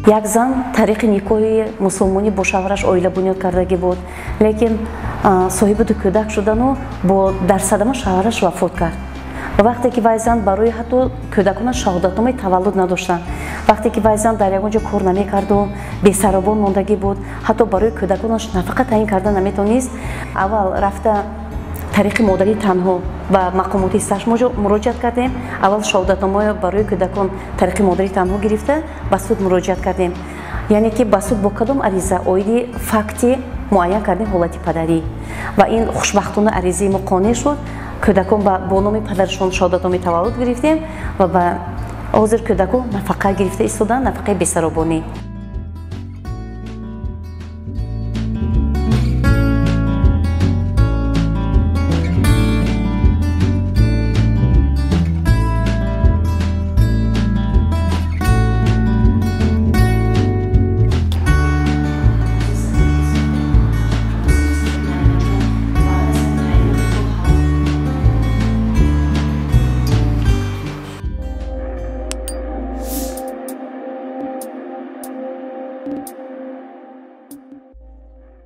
Як зан тариқи никоҳи мусулмонӣ бо шавҳараш оила бунёд кардагӣ буд, лекин соҳиби ду кӯдак шудану бо дар садама шавҳараш вафот кард. Ва вақте ки вай зан барои ҳатто кӯдаконаш шаҳодатномаи таваллуд надоштанд, вақте ки вай зан дар ягон ҷо кор намекарду бесаробон мондагӣ буд, ҳатто барои кӯдаконаш нафақа таъин карда наметонист. Аввал рафта тариқи модари танҳо ба мақомоти саш муроҷиат кардем. Аввал шаҳодатномаи барои кӯдакон тариқи модари танҳо гирифта, ба суд муроҷиат кардем. Яъне ки ба суд бо кадом ариза? Оиди факти муайян кардем ҳолати падарӣ. Ва ин хушбахтона аризаи мо қонеъ шуд. Кӯдакон бо номи падарашон шаҳодатномаи таваллуд гирифтем ва ба ҳозир кӯдакон нафақа гирифта истоданд, нафақаи бесаробонӣ.